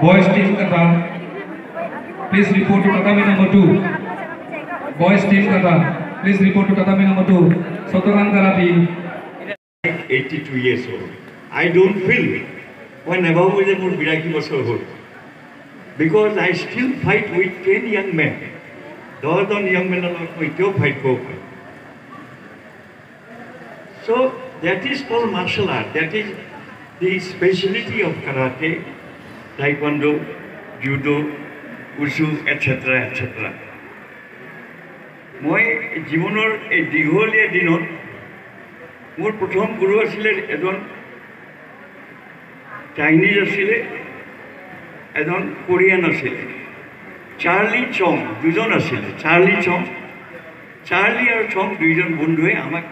Boys team kata, please report to tatami number 2. Boys team kata, please report to tatami number 2. Shotokan Karate. 82 years old. I don't feel মই নাভাবোঁ যে মোৰ 82 বছৰ হ'ল, because I still fight with 10 young men. 10জন young মেনৰ লগত মই এতিয়াও ফাইট কৰিব পাৰোঁ। So that is called martial art. That is the speciality of karate, taekwondo, judo, wushu, etcetera etcetera. মই জীৱনৰ এই দীঘলীয়া দিনত মোৰ প্ৰথম গুৰু আছিলে এজন চাইনিজ আছিলে, এজন কোৰিয়ান আছিলে, চাৰ্লি চং, দুজন আছিলে, চাৰ্লি চং, চাৰ্লি আৰু চং দুইজন বন্ধুৱে আমাক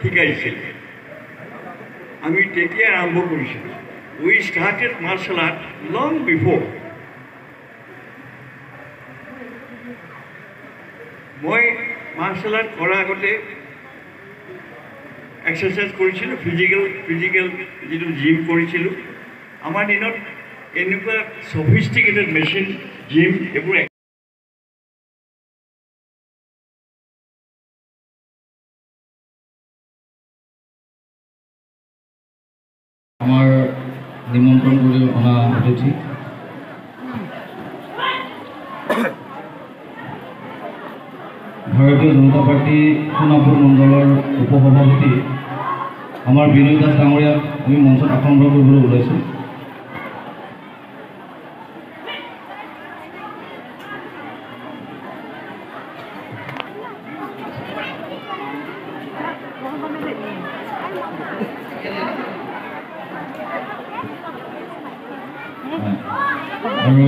শিকাইছিলে। আমি তেতিয়া আৰম্ভ কৰিছিলোঁ। We started martial art long before. মই মাৰ্চেল আৰ্ট কৰাৰ আগতে এক্সাৰচাইজ কৰিছিলোঁ, ফিজিকেল যিটো জিম কৰিছিলোঁ। আমাৰ দিনত এনেকুৱা ছফিষ্টিকেটেড মেচিন জিম এইবোৰ আমাৰ নিমন্ত্ৰণ কৰি অনা অতিথি ভাৰতীয় জনতা পাৰ্টী সোণাপুৰ মণ্ডলৰ উপসভাপতি আমাৰ বিনয় দাস ডাঙৰীয়াক আমি মঞ্চত আসন গ্ৰহণ কৰিবলৈ ওলাইছোঁ। আৰু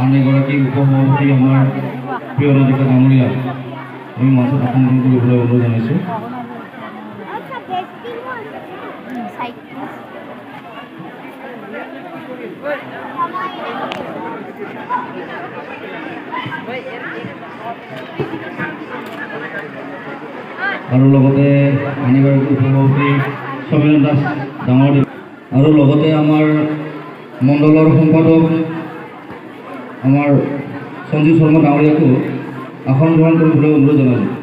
আন এগৰাকী উপসভাপতি আমাৰ প্ৰিয় নাজিকা ডাঙৰীয়া আমি মঞ্চত আসন গ্ৰহণ কৰিবলৈ অনুৰোধ জনাইছোঁ। আৰু লগতে আন এগৰাকী উপসভাপতি সমীৰণ দাস ডাঙৰ, আৰু লগতে আমাৰ মণ্ডলৰ সম্পাদক আমাৰ সঞ্জীৱ শৰ্মা ডাঙৰীয়াকো আসন গ্ৰহণ কৰিবলৈ অনুৰোধ জনালোঁ।